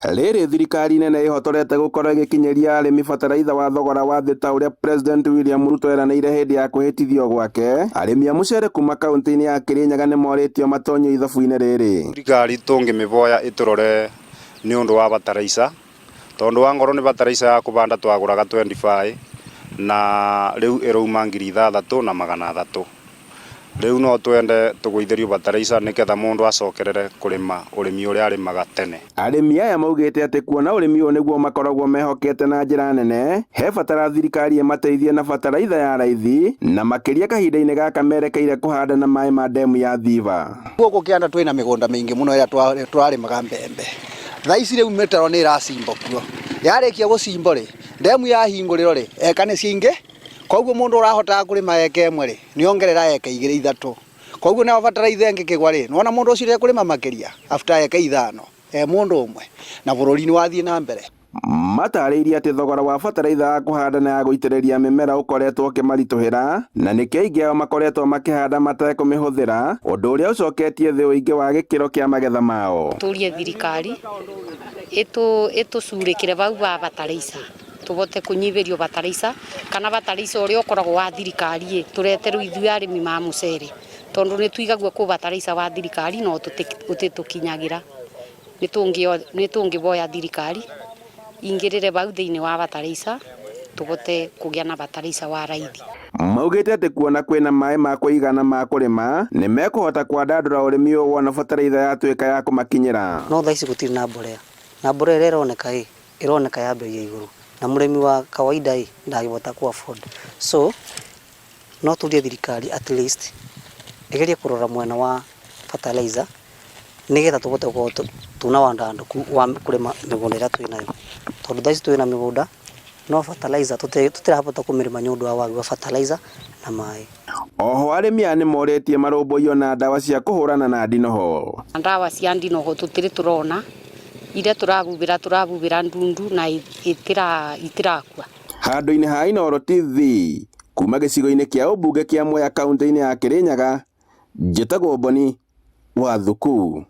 Rĩrĩ thirikari nene ĩhotorete gũkorwo ĩgĩkinyĩria arĩmi bataraitha wa thogora wa thĩ ta ũrĩa President William Ruto eranĩire hĩndĩ ya kwĩhĩtithio gwake, arĩmi a mũcere kuma kaunti-inĩ ya Kirinyaga nĩmorĩtio matonyio ithabu-inĩ rĩrĩ. Thirikari tũngĩmĩvoya ĩtũrore nĩ ũndũ wa bataraica tondũ wangorwo nĩ bataraica ya kũbanda twagũraga 25 na rĩu ĩrauma 6300. Rĩu no twende tũgũithĩrio bataraica nĩgetha mũndũ acokerere kũrĩma ũrĩmi ũrĩa arĩmaga tene. Arĩmi aya maugĩte atĩ kuona ũrĩmi ũyũ nĩguo makoragwo mehokete na njĩra nene, he batara thirikari ĩmateithie na bataraitha ya raithi na makĩria kahinda-inĩ gaka merekeire kũhanda na maĩ ma ndemu ya Thiba. Gũkũ kĩanda twĩna mĩgũnda mĩingĩ mũno ĩrĩa tũrarĩmaga mbembe. Thaa ici rĩu mĩtaro nĩ ĩracimbwo kuo. Yarĩkia gũcimbwo rĩ, ndemu yahingũrĩrwo rĩ, eka nĩ ciaingĩ, koguo mũndũ ũrahotaga kũrĩma eka ĩmwe rĩ, nĩ ongerera eka igĩrĩ ithatũ. Koguo nayo bataraitha ĩngĩkĩgwa rĩ, nĩwona mũndũ ũcio nĩekũrĩma makĩria after eka ithano e mũndũ ũmwe, na bũrũri nĩ wathiĩ na mbere. Matarĩirie atĩ thogora wa bataraitha ya kũhanda na ya gũitĩrĩria mĩmera ũkoretwo ũkĩmaritũhĩra na nĩkĩo aingĩ ao makoretwo makĩhanda matekũmĩhũthĩra, ũndũ ũrĩa ũcoketie thĩ ũingĩ wa gĩkĩro kĩa magetha mao. Tũrie thirikari ĩtũcurĩkĩre vau va bataraica tũvote kũnyivĩrio bataraica kana bataraica ũrĩa ũkoragwo wa thirikari ĩ tũreterwo ithuĩ arĩmi ma mũcere tondũ nĩ twigagua kũ bataraica wa thirikari no ũtĩtũkinyagĩra. Nĩ tũngĩvoya thirikari ingĩrĩre vau thĩinĩ wa bataraica tũvote kũgĩa na bataraica wa raithi. Maugĩte atĩ kuona kwĩna maĩ ma kũigana ma kũrĩma nĩ mekũhota kwandandũra ũrĩmi ũyũ wona bataraitha yatuĩka ya kũmakinyĩra. No thaa ici gũtirĩ na mbolea, na mbolea ĩrĩa ĩroneka ĩ, ĩroneka ya bei ya igũrũ, na mũrĩmi wa kawaida ĩ, ndangĩhota kũ afford. So no tũrie thirikari at least ĩgerie kũrora mwena wa fertilizer nĩgetha tũhote gũkorwo twĩna wandandũku wa kũrĩma mĩgũnda ĩrĩa twĩnayo, tondũ thaa ici twĩna mĩgũnda no fertilizer tũtirahota kũmĩrĩma nĩ ũndũ wa wagi wa fertilizer na maĩ. Oho arĩmi aya nĩmorĩtie marũmbũiyo na ndawa cia kũhũrana na ndinoho. Ndawa cia ndinoho tũtirĩ tũrona iria tũravuvĩra tũravuvĩra ndundu na itirakua. Handũ-inĩ ha Inooro TV kuma gĩcigo-inĩ kĩa ũmbunge kĩa Mwea kaunti-inĩ ya Kirinyaga, njĩtagwo Boni wa Thuku.